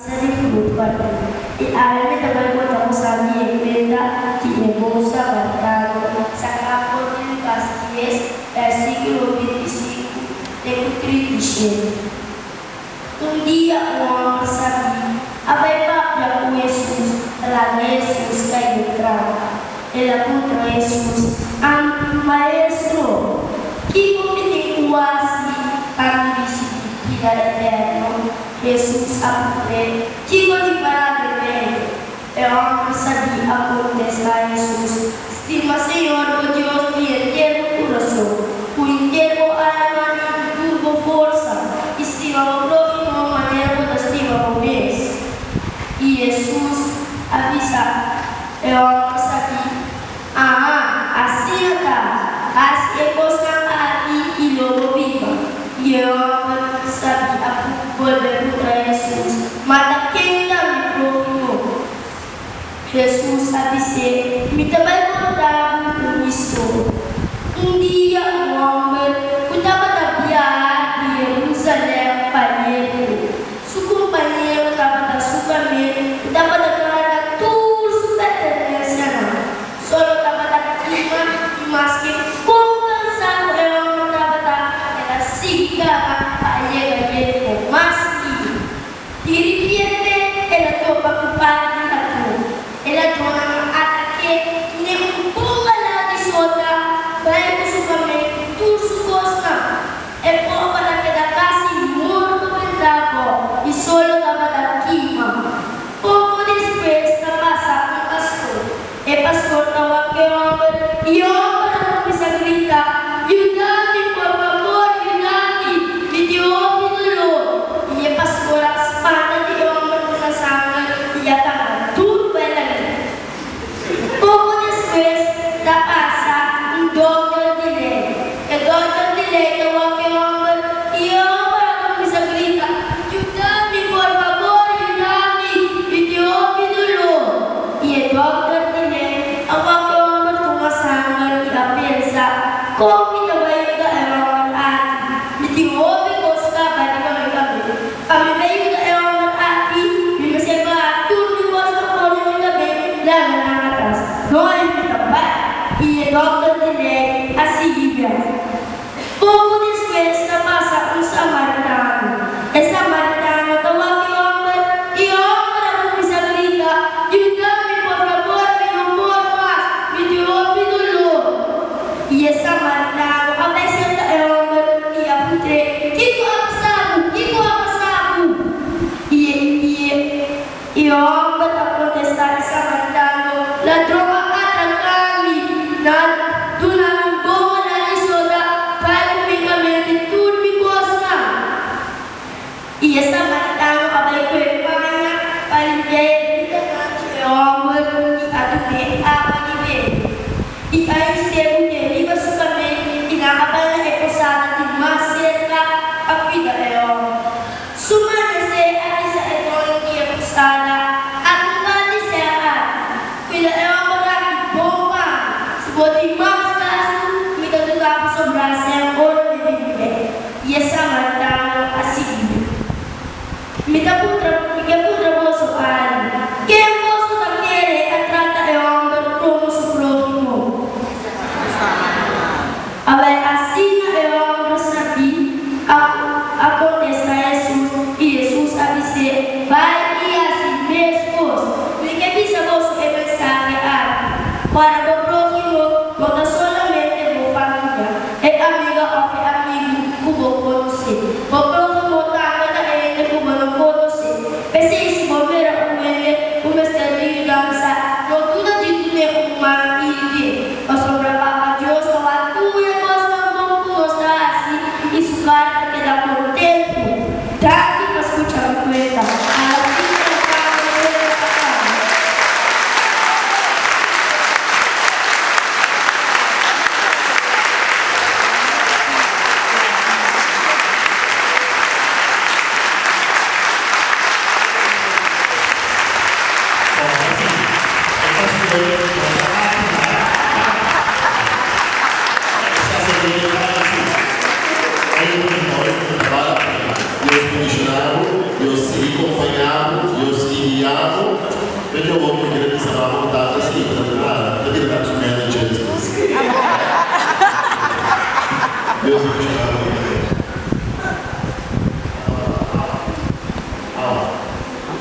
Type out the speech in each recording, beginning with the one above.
Sa di fruit parti. I awe mi ta bai konta boso di e kuenta di e bon samaritano saká for di Lukas dies, bèrsikulo 25 te ku 37. Un dia un hòmber sabí a bai papia ku Hesus pa laga Hesus kai den trampa. El a puntra Hesus, Ami, Maestro, kiko mi tin ku hasi pa mi risibí bida eterno? Hesus a puntr'é, Kiko tin pará den lei? E hòmber sabí a kontestá Hesus, Stima Señor bo Dios di henter bo kurason, ku henter bo alma i ku tur bo forsa, i stima bo próhimo manera bo ta stima bo mes. I Hesus a bisa e hòmber sabí, Aha, asina ta, hasi e kosnan aki i lo bo biba. I e hòmber sabí a bolbe puntra Hesus, Ma ta ken ta mi próhimo? Hesus a bis'é, Mi ta bai konta bo un historia. Un dia un hòmber ku tabata biaha di Herusalèm pa Yeriko, su kompañero tabata su kamel ku tabata karga tur su pertenensianan. Solo tabata kima i maske kon kansá ku e hòmber tabata, el a sigui karga pa a yega Yeriko mas lihé. Di ripiente el a topa ku par di ladron. E ladronnan a atak'é, dun'é un bon balá di sota, bai ku su kamel ku tur su kosnan. E pober a keda kasi morto bentá abou i solo tabata kima. Poko despues ta pasa un pastor. E pastor ta wak e hòmber i e hòmber a kuminsá grita, Yuda mi, por fabor, yuda mi! Mi tin hopi doló! I e pastor a spanta di e hòmber ku na sanger i a kaba tur bai lag'é. Poko despues ta pasa un dòkter di lei. E dòkter di lei ta wak e hòmber i e hòmber a kuminsá grita, Yuda mi, por fabor, yuda mi! Mi tin hopi doló! I e dòkter di lei a wak e hòmber tuma sanger i a pensa, Kon mi ta bai yuda e hòmber aki? Mi tin hopi kos kaba riba mi kabes. Pa mi bai yuda e hòmber aki, mi mester baha tur mi kos pa pone mi kabes laga nan atras. No e mi ta bai! I e dòkter di lei a sigui biaha. Poko despues ta pasa un samaritano. E samaritano ta wak e hòmber i e hòmber a kuminsá grita, Yuda mi, por fabor, mi no por mas, mi tin hopi doló. I e samaritano a bai serka e hòmber i a puntr'é, Kiko a pasa bo? Kiko a pasa bo? I e hòmber a kontestá e samaritano, Ladron a ataká mi, nan duna mi un bon maná di soda, bai ku mi kamente tur mi kosnan. I e samaritano a bai ku e paña pa limpia e heridanan di e hòmber i a dun'é awa di bebe. I a his'é hun'é riba su kamel i nan a bai na e posada di mas serka pa kuida e hòmber. Su manesé a bisa e doño di e posada, Akumpa di ser aki, kuida e hòmber aki bon pa mi. Si bo tin mas gastu, mi ta duna bo sobrá sèn ora mi bini bèk. I e samaritano a sigui. Mi ta puntra, mi ke puntra boso algu. Ken boso ta kere a trata e hòmber komo su próhimo? Awèl asina e hòmber sabí a a kontestá Hesus, i Hesus a bis'é, Bai i hasi meskos. Mi ke bisa boso e mensahe aki, Ora bo próhimo no ta solamente bo famia, e amiga òf e amigu ku bo konosé. Bo próhimo tambe ta e hende ku bo no konosé. P'esei si bo mira un hende ku mester di yudansa, no duda di dun'é un man i yud'é. Pasobra Papa Dios ta wak tur e kosnan bon ku nos ta hasi i su kara ta keda kontentu. Danki pa skucha mi kuenta. A la fin di al kabo e kuenta a kaba. Ora si e pastor no ta afiná, e saserdote ta hasi e mihor ku ta bal la pena. Dios bendishoná bo, Dios sigui kompañá bo.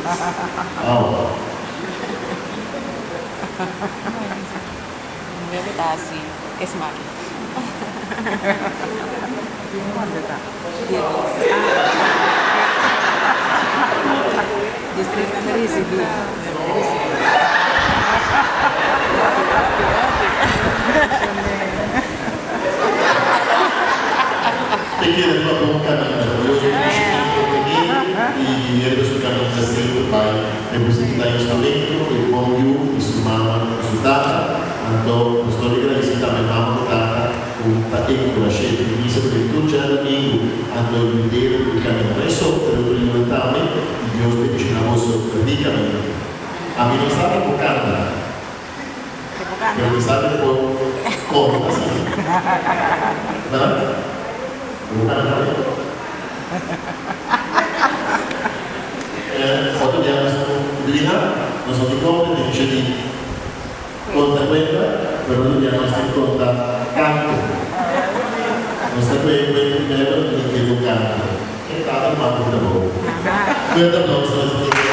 Awa. Mujer ta hasi esaki. Te keda riba bon kaminda. Dios bendishoná e kompañé i e su kaminda semper bai. E boso ki ta instrumento ku e bon yu di su mama ku su tata. Anto nos ta gradisí tambe mama ku tata ku ta enkurash'é den misa ku den tur djadumingu. Anto yud'é riba e kaminda. No e so, pero otro yunan tambe. I Dios bendishoná boso rikamente. Ami no sa ku por kanta. Pero mi sa ku por konta si. Verdad? Bo kanta tambe? Otro dia nos Lina, nos no tin kompetensia di konta kuenta, pero otro dia nos tin konta kanto. Nos ta kohe kuenta di Bijbel i nos ke bo kanto. E tata ku mama ku ta bo. Fuerte aplauso pa.